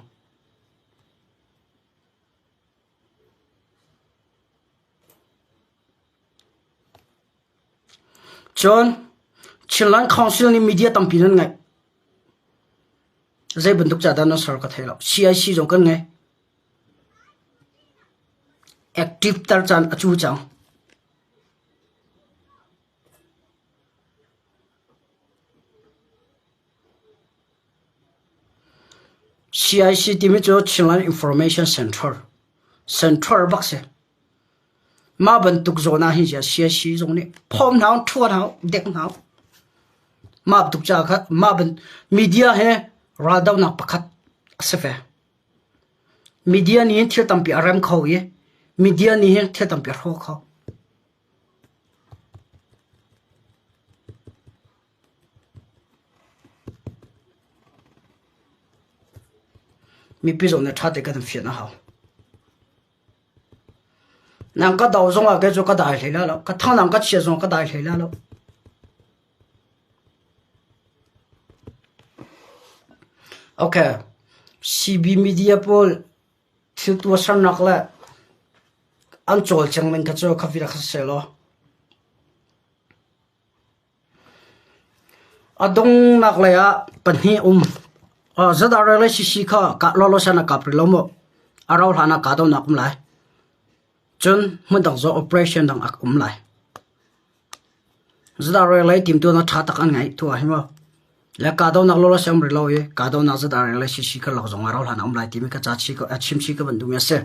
Cun Chinland Council nih media tampi nan ngeih. Zei bantuk ca dah nan ser ka thei lo. CIC zong kan ngei. Active tar caan a cu cang. CIC timi cu Chinland Information Center center bak si. Mah bantuk zawn ah hin CIC zong nih phawm hna ṭhuan hau, dek hna. Mah bantuk ca kha mah ban media he raldohnak pakhat a si ve. Media nih hin thil tampi a rem kho i media nih hin thil tampi a hrawh kho. Mipi zong nih ṭha tein kan fian a hau. Nang ka do zongah kei cu ka dai hlei lai lo. Ka thang nang ka chia zong ka dai hlei lai lo. Okay. CB media pawl thil tuahsernak le an cawlcang ning kha cu kha vi rak si seh law. A donghnak lei ah pahnih um. Zadar le sisi kha kah lawlaw san a kap rih lo maw? A rauh hlan ah kahdohnak um lai. Cun hmun dang zong operation dang a um lai. Zadar lei timtuahnak ṭha tak an ngeih tu ah hin maw? Le kahdohnak lawlaw si um rih lo i kahdohnak zadar le sisi karlak zong a rauh hlan ah um lai timi ka ca chim chih ka van duhmi a si.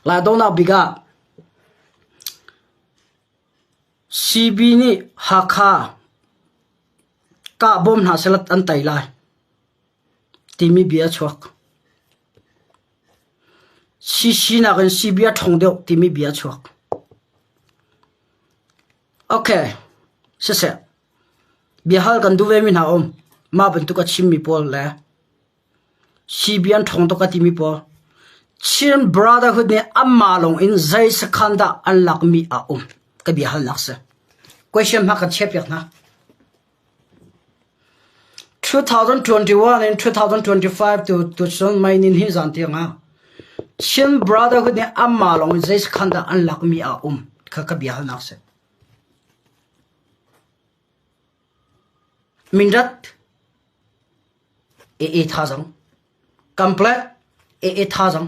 Lai donghnak bik ah CB nih Hakha kah bawm hna sehla an tei lai timi bia a chuak. CC nakin CB a ṭhawng deuh timi bia a chuak. Okay, siseh. Biahal kan duh vemi hna um. Mah bantuk a chimmi pawl le CB an ṭhawng tuk a timi pawl. Chin Brotherhood nih anmah lawng in zei sakhan dah an lakmi a um? Ka biahalnak si. Question hma kan chiahpiak hna. 2021 in 2025 tu tucun May ni hnih zan tiang ah Chin Brotherhood nih anmah lawng in zei sakhan dah an lakmi a um? Kha ka biahalnak si. Mindat AA thazang Kamplet AA thazang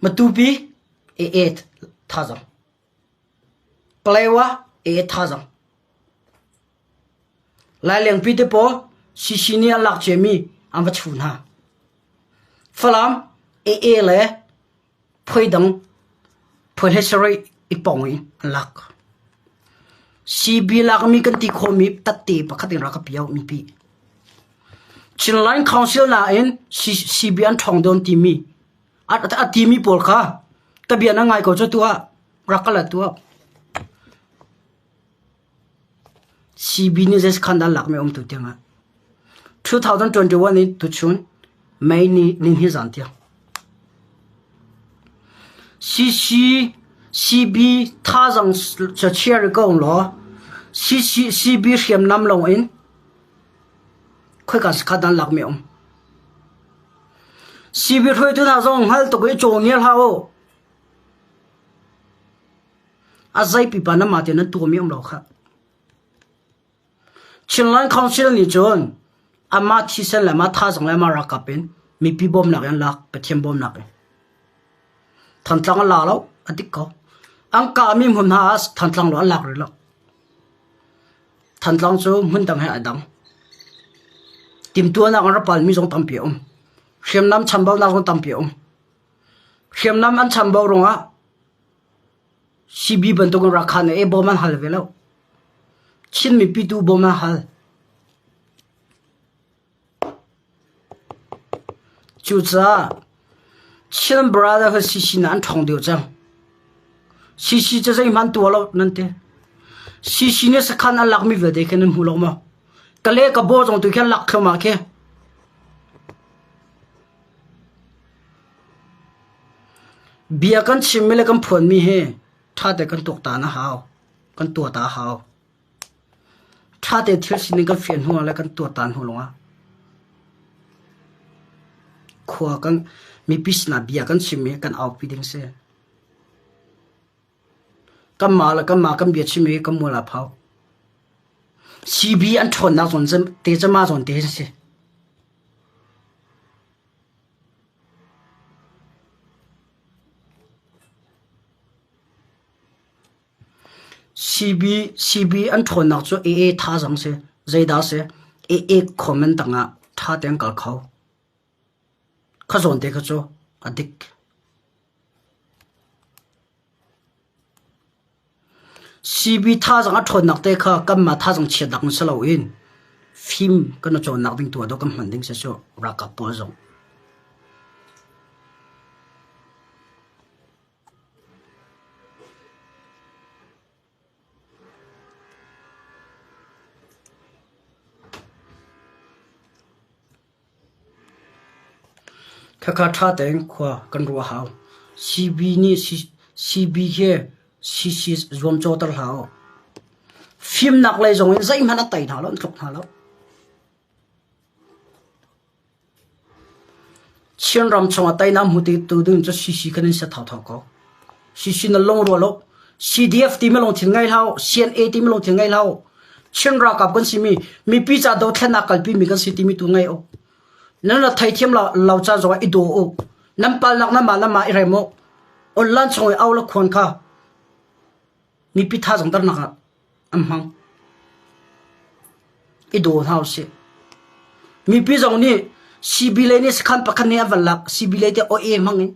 Matupi AA thazang Palewa AA thazang Lailengpi te pawl CC nih an lak ciami an va chuh hna. Falam AA le Phui dang phui hlei sarih i pong in an lak. CB lakmi kan ti khawhmi tatte pakhat in rak ka piau mipi. Chinland Council nain CB an ṭhawng dawn timi a timi pawl kha ka bia na ngai ko cu tuah rak ka la tuah. CB nih zei khan dah lakmi um tu tiangah 2021 in tuchun May ni ni zan tiang CC CB thazang chia ri ko law CC CB hriamnam lawng in khoika sakhat dan lakmi um CB hruaitu hna zong hngal tuk i caw ngial hlah u A zei pipa na mah te nan tuahmi um lo khah. Chinland Council nih cun amah thisen le amah thazang le amah ralkap in mipi bawmnak in an lak, Pathian bawmnak in. Thantlang an la lo, a dik ko. An kahmi hmun hna ah Thantlang lo an lak rih lo. Thantlang cu hmun dang he ai dang. Timtuahnak an rak palmi zong tampi a um. Hriamnam chambaunak zong tampi a um. Hriamnam an chambau ruangah. CB bantukin Rakhan e bawm an hal ve lo. Chin mipi tu bawm an hal. Cucaah Chin Brotherhood CC na an ṭhawng deuh cang. CC cu zeihmanh tuah lo nan ti. CC nih sakhan an lakmi vialte khi nan hmu lo maw? Ka le ka baw zong tu khi an lak thluahmah khi. Bia kan chimmi le kan phuanmi hi ṭha te kan tuaktan a hau. Kan tuah ta a hau. Ṭha tein thil sining kan fian hnu ah le kan tuahtan hnu lawngah khua kan mipi sinah bia kan chim i kan aupi ding si. Kanmah le kanmah kan bia chim i kan mual aa phau. CB an ṭhawnnak zawn te cu mah zawn te a si. CB CB an ṭhawnnak cu AA thazaang si. Zeidah a si? AA comment tangah ṭha tein kal kho. Kha zawn te kha cu a dik. CB thazaang a ṭhawnnak te kha kanmah thazaang chiatnak in si loin fim kan i cawnnak ding tu ah dawh kan hman ding si cu ralkap pawl zong. Khakha ṭha tein khua kan ruah a hau. CB nih CB he CC zuamcawter hlah u. Fimnak lei zong in zeihmanh a tei hna lo, an tluk hna lo. Chinram chungah teinak hmu tu ding cu CC kan in si thotho ko. CC na lungrual u. CDF timi lungthin ngei hlah u. CNA timi lungthin ngei hlah u. Chin ralkap kan simi mipi ca dothlennak kalpi mi kan si timi tu ngei u. Nan la theithiam lo, lo caan zongah i daw u. Nan palnak nan mah nan mah i rem u. Online chung i au le khuan kha mipi thazaang dernak ah an hmang. I daw hna usih. Mipi zong nih CB lei nih sakhan pakhat nih an van lak CB lei te OA hmang in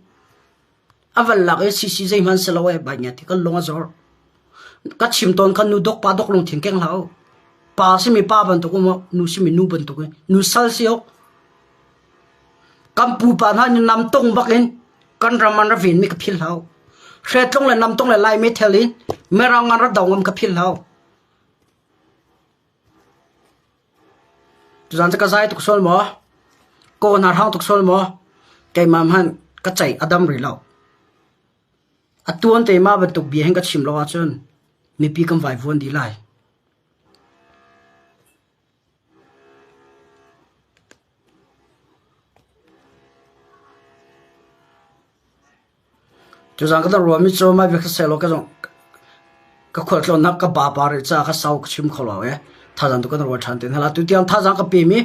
an van lak i CC zeihmanh si lo e bai ngia ti kan lung a zor. Ka chim tawn khan nu dok pa dok lungthin keng hlah u. Pa simi pa bantuk um nu simi nu bantuk in nu sal si ok. Kan pupa hna nih namtong bak in kan ram an ra venmi ka philh hlah u. Hretlung le namtong le Laimi thel in Mirang an ra do ngam ka philh hlah u. Tuzaan cu ka zai tuk sual maw? Kaw hna hrang tuk sual maw? Keimah hmanh ka ceih a dam rih lo. A tuan te mah bantuk bia hin ka chim lo ahcun mipi kan vaivuan dih lai. Tuzaan ka ruahmi cu mah bia kha sehlaw ka zong ka khualtlawnnak ka ba par rih caah ka sau ka chim kho lo ee. Thazaang tu kan ruat ṭhan te hna la. Tutiang thazaang ka pemi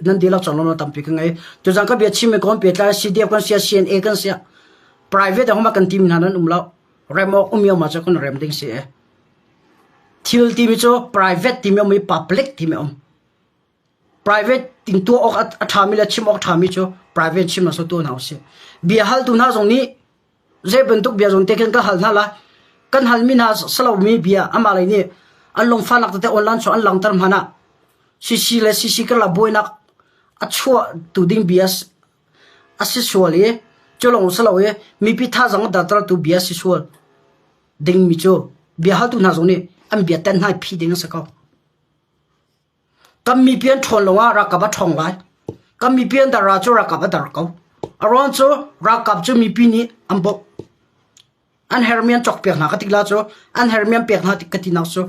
nan dihlak cang lo tampi ka ngei. Tuzaan ka bia chimmi ka pehtlai CDF kan sia CNA kan sia private ah kan team hna nan um lo. Rem awk um ma cu kan rem ding si ee. Thil timi cu private timi um i public timi um. Private in tuah awk a ṭhami le chim awk ṭhami cu private chim hna tu hna usih. Bia haltu hna zong nih zei bantuk bia zong te khin ka hal hna la. Kan halmi hna salomi bia amah lei nih an lungfahnak tete online chung an langhter hmanh ah CC le CC karlak buainak a chuah tu ding bia a si sual i cu lawng si lo i mipi thazaang a dartertu bia si sual dingmi cu bia haltu hna zong nih an bia ten hna i phi ding a si ko. Kan mipi an ṭhawn lo ah ralkap a ṭhawng lai. Kan mipi an dar ah cu ralkap a dar ko. A ruang cu ralkap cu mipi nih an bawmh. An hermi an cawkpiak hna ka ti la cu an hermi an pek hna ka tinak cu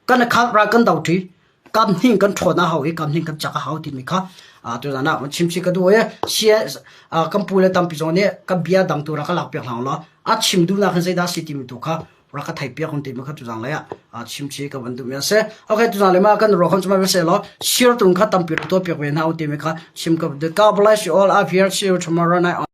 kan i khat ral kan do ṭi. Kam hning kan ṭhawn a hau i kam hning kan cak a hau timi kha tuzan ah chimchih ka duh i kan pu le tampi zong nih ka bia dang tu rak ka lakpiak hna law a chim duhnak hin zeidah a si timi tu kha rak ka theihpiak hun timi kha tuzang lei ah chimchih ka van duhmi a si. Okay, tuzang lei ma kan ruah khon cuma se law share tung kha tampi rak tuah piak ve hna u timi kha chim ka duh. God bless you all. I've here see you tomorrow night.